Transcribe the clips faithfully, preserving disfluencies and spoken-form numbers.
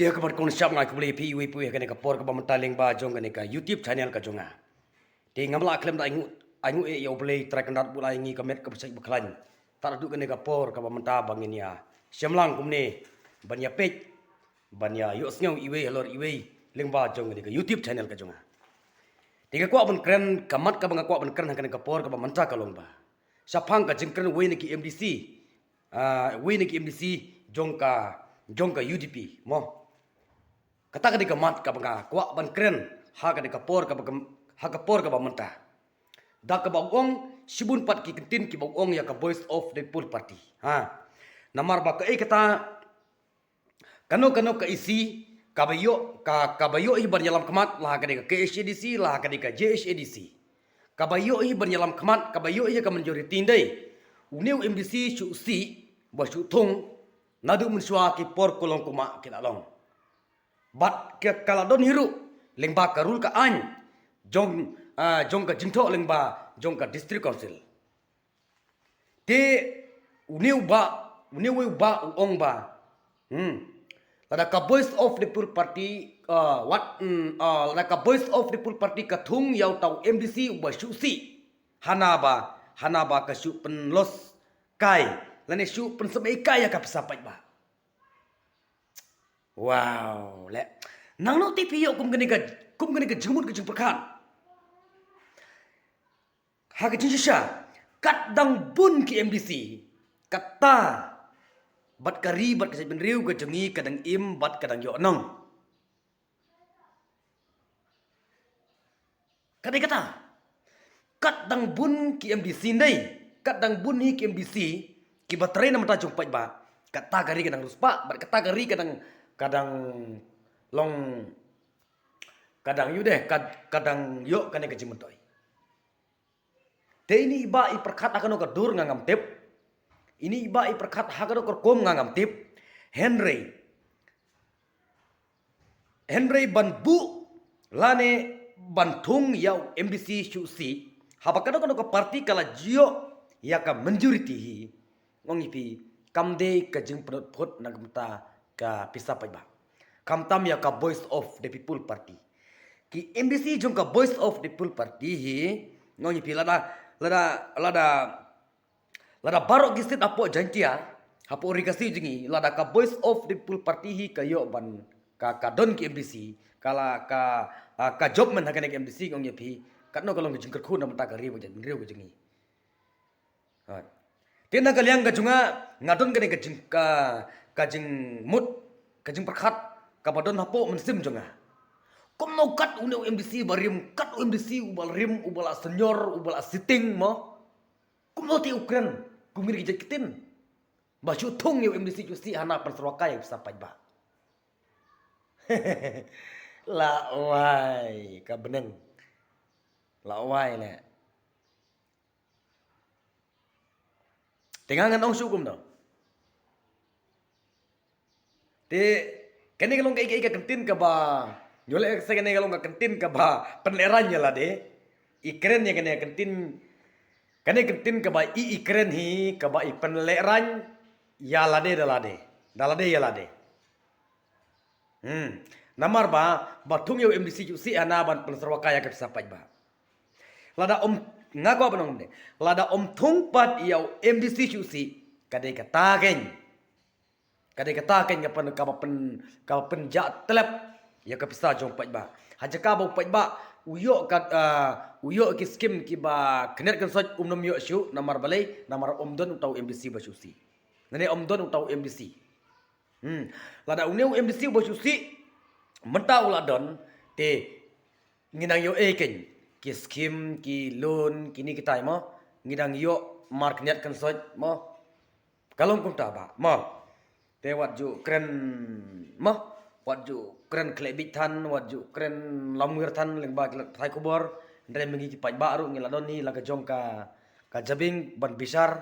Te ka bar kong shap nga khublei phi iwei pa iwei ha kane ka por kaba mynta lyngba jong kane ka YouTube channel ka jong nga. Te ngam lah khlem da ainguh, ainguh ïa U Blei Trai Kynrad ba u la ai ïa ngi ka met kaba shait ba khlaiñ. Tad haduh kane ka por kaba mynta ba ngin ïa shim lang kumne ban ïa peit ban ïa ïohsngew iwei halor iwei lyngba jong kane ka YouTube channel ka jong nga. Te nga kwah ban kren, ka mat kaba nga kwah ban kren ha kane ka por kaba mynta ka long ba shaphang ka jingkren uwei na ki M D C, ah, uwei na ki M D C jong ka, jong ka U D P, mo. Kata ka dei ka mat kaba nga kwah ban kren ha ka dei ka por kaba, ha ka por kaba mynta. Da kaba u ong, shibun pat ki kyntien kiba u ong ïa ka Voice of the People Party. Ha. Namar ba kaei kata, kano kano ka E C kaba ïoh, ka, kaba ïoh hi ban ïalam khmat la ka dei ka K H A D C, la ka dei ka J H A D C. Kaba ïoh hi ban ïalam khmat, kaba ïoh hi ka majority ndei une u M D C shu sih ba shu thung naduh mynshuwa ki por kulong kumah ki la long. Bad ka, ka la don hi ruh lyngba ka rule ka aiñ jong, ah, jong ka jingthoh lyngba jong ka District Council. Te une u bah, une uwei u bah u ong ba, hmm, lada ka Voice of the People Party, ah, wat, hmm, ah, lada ka Voice of the People Party ka thung ïa uta u M D C uba shu sih, hana ba, hana ba ka shu pynlos kai lane shu pynsymei kai ïa ka pisa paidbah. Wow, leh. Nangno te phi ïoh kum kane ka, kum kane ka jingmut ka jingpyrkhat? Ha ka jingshisha, kat dang bun ki M D C, kata bad ka ri bad ka jaitbynriew ka jong ngi ka dang im bad ka dang ïoh nong. Ka dei kata. Kat dang bun ki M D C ndei, kat dang bun hi ki M D C kiba trei na bynta jong paidbah, kata ka ri ka dang riewspah bad kata ka ri ka dang, ka dang long, ka dang ïoh dei, ka, ka dang ïoh kane ka jingmyntoi. Te ine i bah i pyrkhat ha kano ka dur nga ngam tip. Ine i bah i pyrkhat ha kano ka rukom nga ngam tip. Hynrei, hynrei ban buh lane ban thung ïa u M D C shu sih, haba kano kano ka party ka la ïoh ïa ka majority hi, nga ong ïa phi, kam dei ka jingpyndonkam na ka bynta ka pisa paidbah. Khamtam ïa ka Voice of the People Party. Ki M D C jong ka Voice of the People Party hi, nga ong ïa phi, lada, lada, lada, lada baroh ki seat hapoh Jaintia, hapoh Ri Khasi jong ngi, lada ka Voice of the People Party hi ka ïoh ban, ka, ka don ki M D C, ka la ka, ah, ka jop man ha kane ka M D C, nga ong ïa phi, katno ka long ka jingkyrkhu na bynta ka ri bad ka jaitbynriew ka jong ngi. Te na ka liang ka jong nga, nga don kane ka jing, ka, ka jingmut, ka jingpyrkhat kaba don hapoh mynsiem jong nga. Kumno kat une u M D C ba rim, kat u M D C uba rim, uba la senior, uba la sitting mo. Kumno te u kren kum kine ki jait ktien ba shu thung ïa u M D C shu sih hana pynsyrwa kai ïa pisa paidbah. La wai ka bneng. La wai leh. Te nga ngan ong shuh kumno. Te kane ka long ka, ka, ka kyntien kaba, ñiuh leh ka se kane ka long ka kyntien kaba pynlehraiñ ïa lade. I kren ïa kane ka kyntien, kane ka kyntien kaba i, i kren hi kaba i pynlehraiñ ïa lade da lade, da lade ïa lade. Hmm. Namar ba, ba thung ïa u M D C shu sih hana ban pynsyrwa kai ïa ka pisa paidbah. Lada ym, nga kwah ban ong kumne. Lada ym thung pat ïa u M D C shu sih, ka dei kata keiñ. Ka dei kata keiñ ka pyn, kaba pyn, kaba pynjah tlep ïa ka pisa jong paidbah. Ha jaka ba u paidbah u ïoh ka, ah, u ïoh ki skim kiba khyndiat khynsoit um nym ïoh shuh namar balei, namar ym don uta u M D C ba shu sih. Lane ym don uta u M D C. Hmm. Lada une u M D C uba shu sih mynta u la don, te ngi nang ïoh ei keiñ ki skim, ki loan, kine kitai mo. Ngi nang ïoh mar khyndiat khynsoit mo. Ka long kumta bah mo. Te wat ju kren mo. Wat ju kren khleh bit than, wat ju kren lamwir than lyngba ki lad pathai khubor. Hynrei ma ngi ki paidbah ruh ngi la don hi la ka jong ka, ka jabieng ban bishar.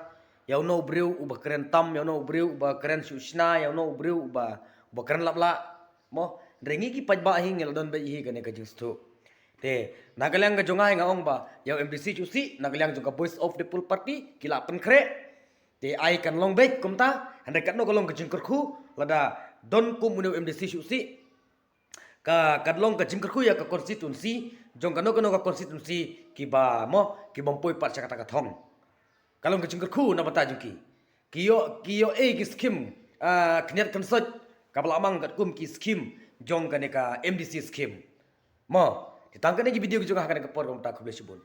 Ïa uno u briew uba kren tam, ïa uno u briew uba kren shu shna, ïa uno u briew uba, uba kren lap lah. Mo, hynrei ngi ki paidbah hi ngi la don beit hi kane ka jingstad. Te na ka liang ka jong nga hi nga ong ba ïa u M D C shu sih, na ka liang jong ka Voice of the People Party ki la pynkhreh. Te ai kan long beit kumta, hynrei katno ka long ka jingkyrkhu, lada don kum une u M D C shuh sih. Ka, ka long ka jingkyrkhu ïa ka constituency jong kano kano ka constituency kiba mo, kibym poi pat sha kata ka thong. Ka long ka jingkyrkhu na bynta jong ki. Ki ïoh, ki ïoh ei ki skim, ah, khyndiat khynsoit kaba la mang katkum ki skim jong kane ka M D C skim. Mo, te tang kane ki video ki jong nga ha kane ka por, khublei shibun.